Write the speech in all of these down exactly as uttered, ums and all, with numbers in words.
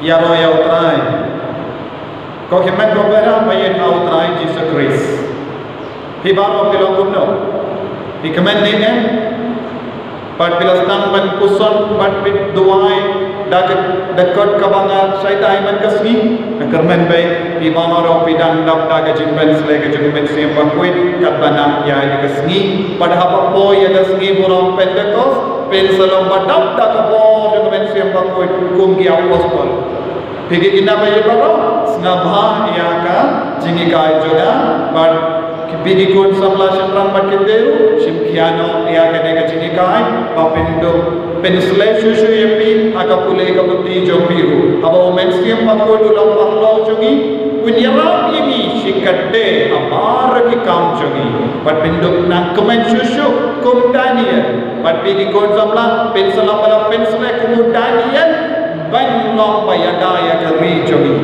Ïaroh ïa U Trai. Ko hynmen ko para ba ïeit ha U Trai Jisu Khrist. Phi baroh phi long kumno? Phi kmen ne em? Bad phi la sdang ban puson bad phi duwai da ka, da kot kaba nga shai tai man ka sngi. Nga kyrmen beit phi baroh phi dang dap da ka jingpynshlur ka jong U Mynsiem Bakhuid katba nang ïa ka sngi. Bad haba poi ïa ka sngi burom Pentekost, phin sa long ba dap da ka bor jong U Mynsiem Bakhuid kum ki apostol. Phi ki khynnah baroh, sngap bha ïa ka jinghikai jong nga, bad phi ki khun samla shynrang bad ki khynnah, shim khia noh ïa kane ka jinghikai, ba phin dup pynshlur shuh shuh ïa phi ha ka pule ka puthi jong phi ruh. Haba U Mynsiem Bakhuid u long paralok jong ngi, un ïarap ïa ngi shikatte ha baroh ki kam jong ngi. Bad phin dup nang kmen shuh shuh kum Daniel. Bad phi ki khun samla, phin sa long ba la pynshlur kum u Daniel, ban long ba ïada ïa ka ri jong ngi.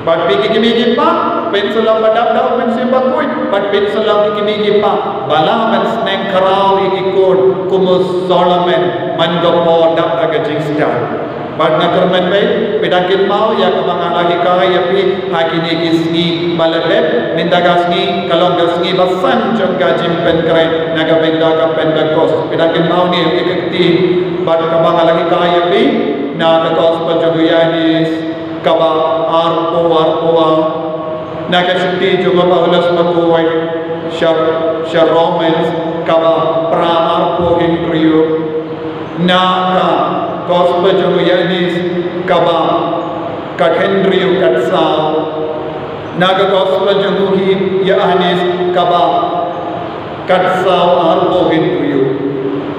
Bad phi ki kmie ki kpa, phin sa long ba dap da U Mynsiem Bakhuid, bad phin sa long ki kmie ki kpa ba lah ban sneng khraw ïa ki khun kum u Solomon man ka por dap da ka jingstad. Bad nga kyrmen beit phi dang kynmaw ïa kaba nga la hikai ïa phi ha kine ki sngi ba la dep, mynta ka sngi ka long ka sngi ba san jong ka jingpynkhreh na ka bynta ka Pentekost. Phi dang kynmaw ne ïa ka ktien bad kaba nga la hikai ïa phi na ka Gospel jong u Ïoannis kaba arphew arphew, na ka shithi jong u Paulus bakhuid sha, sha Romans kaba phra arphew hynriew, na ka Gospel jong u Ïoannis kaba khathynriew khatsaw, na ka Gospel jong u Ïoannis kaba khatsaw arphew hynriew.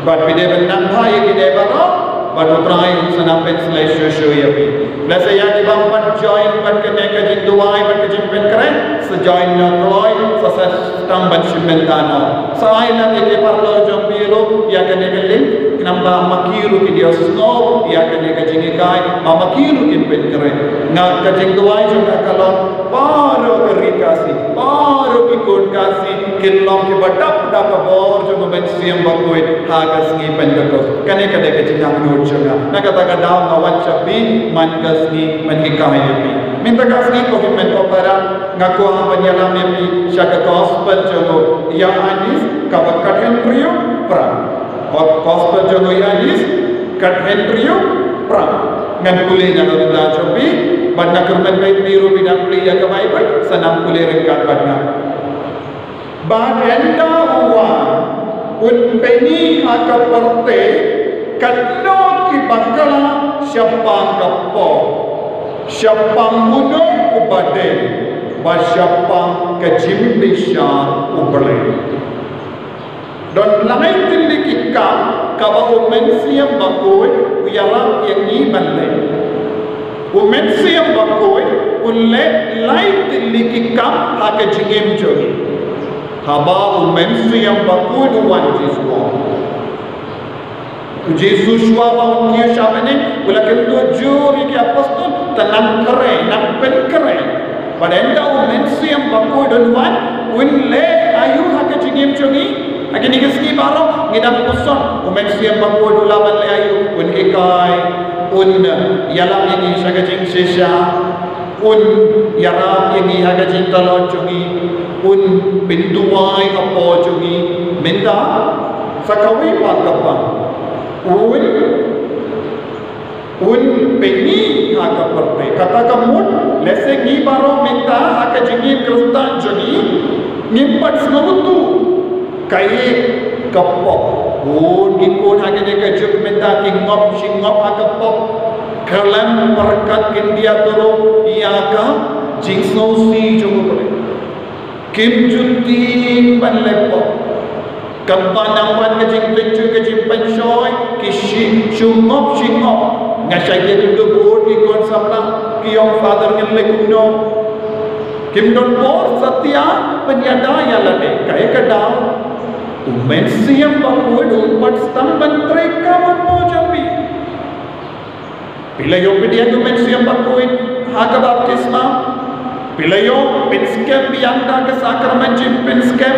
Bad phi dei ban nang bha ïa kine baroh, bad U Trai un sa nang pynshlur shuh shuh ïa phi. Lehse ïa ki bym pat join bad kane ka jingduwai bad ka jingpynkhreh, sa join noh kloi, sa, sa sdang ban shim bynta noh. Sa ai lang ïa ki paralok jong phi ruh ïa kane ka link, khnang ba ma ki ruh kin ïohsngew ïa kane ka jinghikai, ba ma ki ruh kin pynkhreh. Nga ka jingduwai jong nga ka long baroh ka ri Khasi, baroh ki khun Khasi kin long kiba dap da ka bor jong U Mynsiem Bakhuid ha ka sngi Pentekost. Kane ka dei ka jingangnud jong nga. Na kata ka daw nga wan sha phi man ka sngi ban hikai ïa phi. Mynta ka sngi ko hynmen ko para, nga kwah ban ïalam ïa phi sha ka Gospel jong u Ïoannis kaba khathynriew phra. Gospel jong u Ïoannis khathynriew phra. Ngan pule na ka bynta jong phi, bad nga kyrmen beit phi ruh phi dang pule ïa ka Baibl, sa nang pule ryngkat bad nga. Bad ynda u wan, un pyni ha ka pyrthei katno ki bakla shaphang ka pop, shaphang uno uba dei, bad shaphang ka jingbishar U Blei. Don lai tylli ki kam kaba U Mynsiem Bakhuid u ïarap ïa ngi ban leh. U Mynsiem Bakhuid un leh lai tylli ki kam ha ka jingim jong ngi. Haba U Mynsiem Bakhuid u wan, u Jisu, u Jisu shuwa ba un kiew sha bneng, u la kyntu jur ïa ki apostol, to nang khreh, nang pynkhreh. Bad ynda U Mynsiem Bakhuid un wan, un leh aïu ha ka jingim jong ngi? Ha kine ki sngi baroh ngi dang puson, U Mynsiem Bakhuid u lah ban leh aïu? Un hikai, un ïalam ïa ngi sha ka jingshisha, un ïarap ïa ngi ha ka jingtlot jong ngi, un pynduwai hapoh jong ngi. Mynta sa kawei pat ka pang, un un pyni ha ka pyrthei. Kata ka mut, lehse ngi baroh mynta ha ka jingim Khristan jong ngi, ngim pat sngewthuh kaei ka pop. Bun ki khun ha kane ka juk mynta ki ngop shi ngop ha ka pop, khlem pyrkhat khyndiat ruh ïa ka jingsngewsih jong U Blei. Kim ju tieng ban leh pop. Katba nang wan ka jingpynshoi, ka jingpynshoi, ki shi, shu ngop shi ngop. Nga shait ïakynduh bad ki khun samla, ki ong, Father, ngin leh kumno? Kim don bor satia ban ïada ïa lade. Kaei ka daw? U Mynsiem Bakhuid um pat sdang ban trei kam hapoh jong phi. Phi la ïoh pdiang U Mynsiem Bakhuid ha ka baptisma. Phi la ïoh pynskhem biang da ka sakramen jingpynskhem.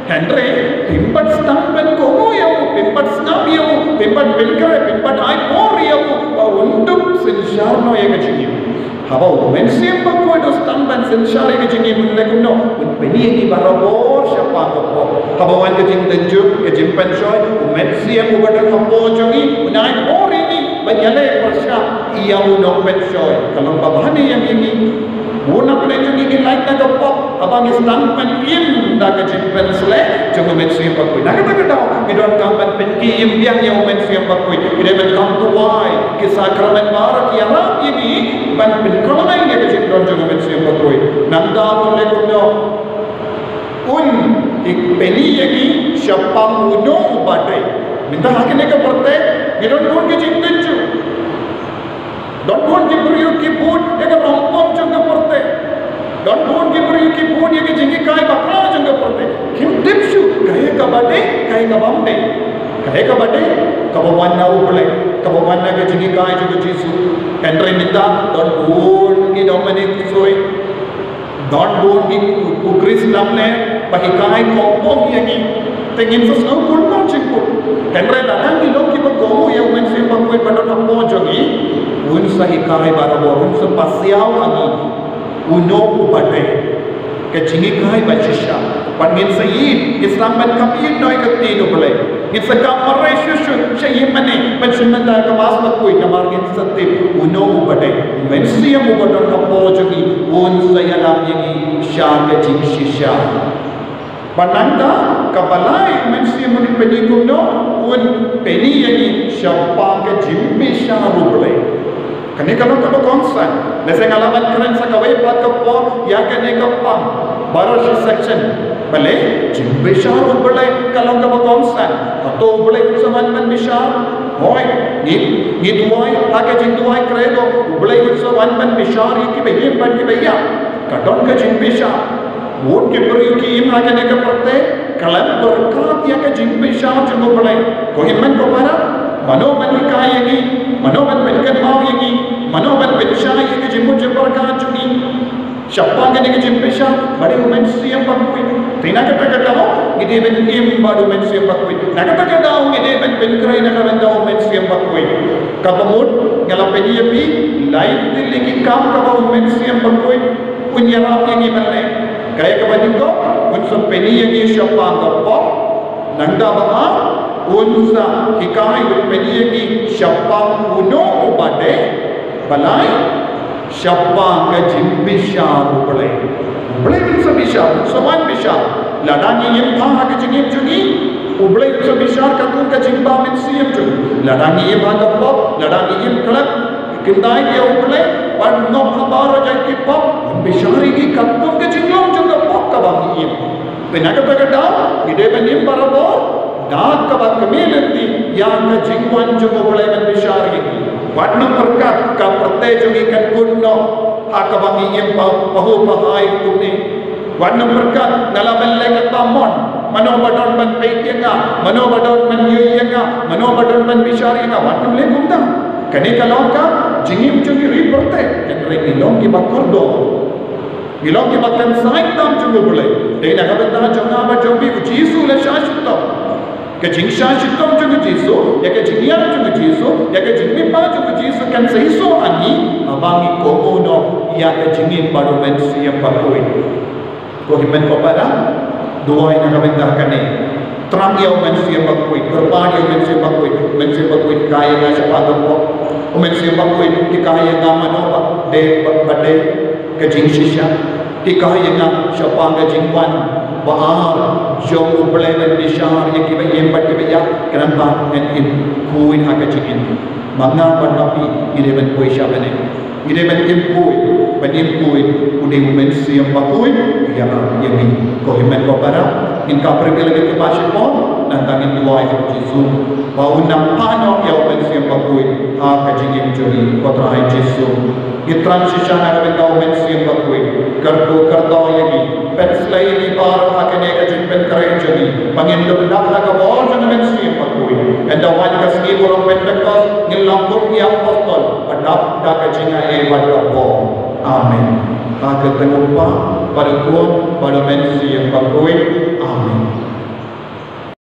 Hynrei phim pat sdang ban kohnguh ïa U Pynban sngap ïa u, pynban pynkhreh, pynban ai por ïa u ba un dup synshar noh ïa ka jingim. Haba u Mynsiem Bakhuid u sdang ban synshar ïa ka jingim, un leh kumno? Un pyni ïa ngi barabor shaphang ka pop. Haba wan ka jingtynjuh, ka jingpynshoi, u Mynsiem uba don hapoh jong ngi un ai por ïa ngi ban ïaleh pyrshah ïa u nongpynshoi. Ka long ba bha ne ïa ngi? Bun na pdeng jong ngi ngi lait na ka pop haba ngi sdang ban im da ka jingpynsleh jong u Mynsiem Bakhuid. Na kata ka daw ngi donkam ban pynki im biang ïa u Mynsiem Bakhuid. Ngi dei ban kham duwai, ki sakramen baroh ki ïarap ïa ngi ban pynkylla ïa ka jingdon jong u Mynsiem Bakhuid. Nangta un leh kumno? Un pyni ïa ngi shaphang uno uba dei. Mynta ha kane ka pyrthei ngi don bun ki jingtynjuh. Don bun ki briew ki bud ïa ka rangbah jong ka pyrthei. Don bun ki briew ki bud ïa ka jinghikai bakla jong ka pyrthei. Kim tip shuh kaei kaba dei, kaei kaba ym dei. Kaei kaba dei, kaba wan na U Blei, kaba wan na ka jinghikai jong u Jisu. Hynrei mynta don bun ki dong mane ksoi. Don bun ki u Khrist lamler ba hikai kongpong ïa ngi. Te ngin sa sngewkul mo jingkul. Hynrei lada ngi long kiba kohnguh ïa u Mynsiem Bakhuid ba don hapoh jong ngi, un sa hikai barabor, un sa pasiaw ha ngi uno uba dei. Ka jinghikai ba shisha. Bad ngin sa ïeit, ngin sa tang ban kham ïeit noh ïa ka ktien U Blei. Ngin sa kham mareh shuh shuh sha ïing mane ban shim bynta ka Mass Bakhuid namar ngin sa tip uno uba dei. U Mynsiem uba don hapoh jong ngi un sa ïalam ïa ngi sha ka jingshisha. Bad nangta kaba lai, u Mynsiem un pyni kumno? Un pyni ïa ngi shaphang ka jingbishar U Blei. Kane ka long kaba kongsan. Lehse nga lah ban kren sa kawei pat ka por ïa kane ka pang. Baroh shi section. Balei? Jingbishar U Blei ka long kaba kongsan. Hato U Blei un sa wan ban bishar? Hooid, ngi, ngi duwai ha ka jingduwai Credo, U Blei un sa wan ban bishar ïa kiba im bad kiba ïap. Ka don ka jingbishar. Bun ki briew ki im ha kane ka pyrthei khlem pyrkhat ïa ka jingbishar jong U Blei. Ko hynmen ko para, mano ban hikai ïa ngi, mano ban pynkynmaw ïa ngi, mano ban pynshai ïa ka jingmut jingpyrkhat jong ngi? Shaphang kane ka jingbishar ba dei u Mynsiem Bakhuid. Te na kata ka daw ngi dei ban im bad u Mynsiem Bakhuid. Na kata ka daw ngi dei ban pynkhreh na ka bynta u Mynsiem Bakhuid. Kaba mut nga la pyni ïa phi lai tylli ki kam kaba u Mynsiem Bakhuid un ïarap ïa ngi ban leh. Kaei kaba nyngkong, un sa pyni ïa ngi shaphang ka pop. Nangta ba ar, un sa hikai, un pyni ïa ngi shaphang uno uba dei. Ba lai, shaphang ka jingbishar U Blei. U Blei un sa bishar, un sa wan bishar. Lada ngi im bha ha ka jingim jong ngi, U Blei un sa bishar katkum ka jingbamynsiem jong ngi. Lada ngi im ha ka pop, lada ngi im khlem kyntait ïa U Blei, bad ngop ha baroh jait ki pop, un bishar ïa ngi katkum ka jinglong jong ka pop kaba ngi im. Te na kata ka daw ngi dei ban im barabor da kaba kmie lynti ïa ka jingwan jong U Blei ban bishar ïa ngi. Wat nym pyrkhat ka pyrthei jong ngi kan kut noh ha kaba ngi im pahuh pahai kumne. Wat nym pyrkhat nga lah ban leh katba mon, mano ba don ban peit ïa nga, mano ba don ban ïohi ïa nga, mano ba don ban bishar ïa nga. Wat nym leh kumta. Kane ka long ka jingim jong ngi ri pyrthei. Hynrei ngi long kiba kordor. Ngi long kiba kynsai tam jong U Blei. Dei na ka bynta jong nga bad jong phi u Jisu u la shah shitom. Ka jingshah shitom jong u Jisu, ïa ka jingïap jong u Jisu, ïa ka jingmihpat jong u Jisu kan sa hisoh ha ngi haba ngi kohnguh noh ïa ka jingim bad u Mynsiem Bakhuid. Ko hynmen ko para, duwai na ka bynta kane. Thrang ïa u Mynsiem Bakhuid, kyrpad ïa u Mynsiem Bakhuid, Mynsiem Bakhuid hikai ïa nga shaphang ka pop. U Mynsiem Bakhuid hikai ïa nga mano ba dei, ba, ba dei ka jingshisha. Hikai ïa nga shaphang ka jingwan ba ar jong U Blei ban bishar ïa kiba im bad kiba ïap, khnang ba ngan im khuid ha ka jingim. Ma nga bad ma phi ngi dei ban poi sha bneng. Ngi dei ban im khuid, ban im khuid u dei u Mynsiem Bakhuid u ïarap ïa ngi. Ko hynmen ko para, ngin kap ïa la ki kpa shipor, nangta ngin duwai ha u Jisu ba un nang phah noh ïa u Mynsiem Bakhuid ha ka jingim jong ngi. Ko Trai Jisu, ngi thrang shisha na ka bynta u Mynsiem Bakhuid. Kyrkhu kyrdoh ïa ngi, pynsleh ïa ngi baroh ha kane ka jingpynkhreh jong ngi ba ngin dup dap da ka bor jong u Mynsiem Bakhuid. Ynda wan ka sngi burom Pentekost ngin long kum ki apostol ba dap da ka jingai bad ka bor. Amen. Ha ka kyrteng u Kpa bad u Khun bad u Mynsiem Bakhuid.